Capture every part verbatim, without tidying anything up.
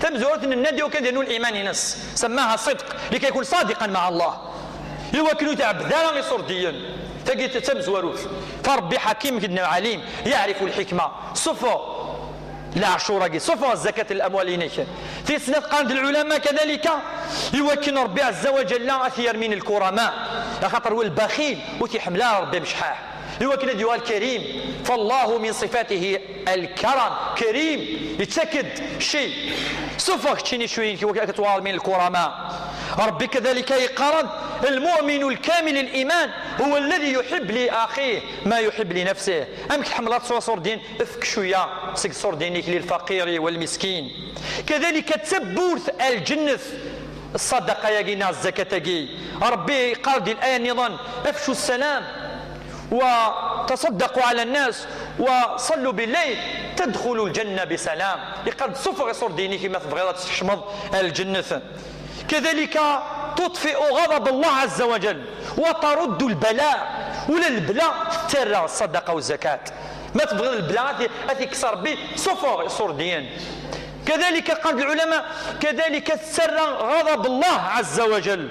Tamezwarut, nenna-d i wakken ad yernu liman-ines, سماها صدق لكي يكون صادقا مع الله, i wakken ur tɛebbed ara iṣurdiyen. Tagi d tamezwarut. Fa Ṛebbi ḥakim, ged-neɣ ɛalim, yeɛrif lḥikma. Sufeɣ leɛcur-agi, sufeɣ zakat n lamwal-inek. Tis snat, qqaren-d lɛulama, kadalika, i wakken Ṛebbi ɛezza wa ǧalla ad t-yermin lkurama, axaṭer wa lbaxil ur t-iḥemmel ara Ṛebbi amecḥaḥ. I wakken ad yuɣal karim, فالله من صفاته الكرم, karim, yettak-d cci. Sufeɣ keččini cwiyen i wakken ad tuɣal min lkurama. Ṛebbi kadalika yeqqar-d: المؤمن الكامل الإيمان هو الذي يحب لأخيه ما يحب لنفسه. Amek tḥemmleḍ ṣṣurdiyen? Efk cwiya seg ṣṣurdiyen-ik lilfaqiri walmiskin. Kadalika d tawwurt ar lǧennet ṣṣadaqa-agi neɣ zzakat-agi. Ṛebbi yeqqar-d di laya nniḍen: أفشوا السلام وتصدقوا على الناس وصلوا بالليل تدخلوا الجنة بسلام. Yeqqar-d: sufeɣ iṣurdiyen-ik ma tebɣiḍ ad tkecmeḍ ar lǧennet. كذلك تطفئ غضب الله عز وجل وترد البلاء. Ula d lebla tettarra ṣṣadaqa u zzakat. Ma tebɣiḍ lebla ad t-, ad t-ikkes Ṛebbi, sufeɣ iṣurdiyen. كذلك قال العلماء: كذلك تسرى غضب الله عز وجل.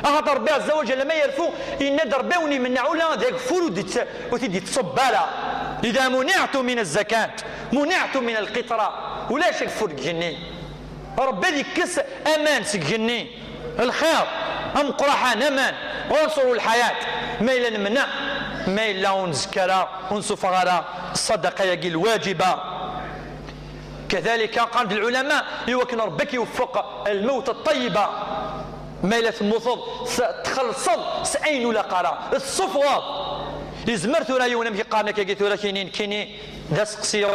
Axaṭer Ṛebbi ɛezza wa ǧalla ma yerfu, yenna-d Ṛebbi ad wen-imenneɛ ula d ageffur ur d-yett-, ur t-id-yettṣubb ara. إذا منعتم من الزكاة منعتم من القطرة. Ulac ageffur deg igenni. Ṛebbi ad yekkes aman seg igenni. Lxir ameqqraḥan, aman, عنصر الحياة. Ma yella nemneɛ, ma yella ur nzekka ara, ur nsufeɣ ara ṣṣadaqa-agi lwaǧiba. Kadalika, qqaren-d lɛulama, i wakken Ṛebbi ad k-iweffeq lmewt ṭṭeyyiba. Ma yella temmuteḍ, s-, txellṣeḍ s ayen ur ilaq ara, tessufɣeḍ. Yezmer tura yiwen, amek i qqaren akkagi tura, kini, nekkini d aseqsi.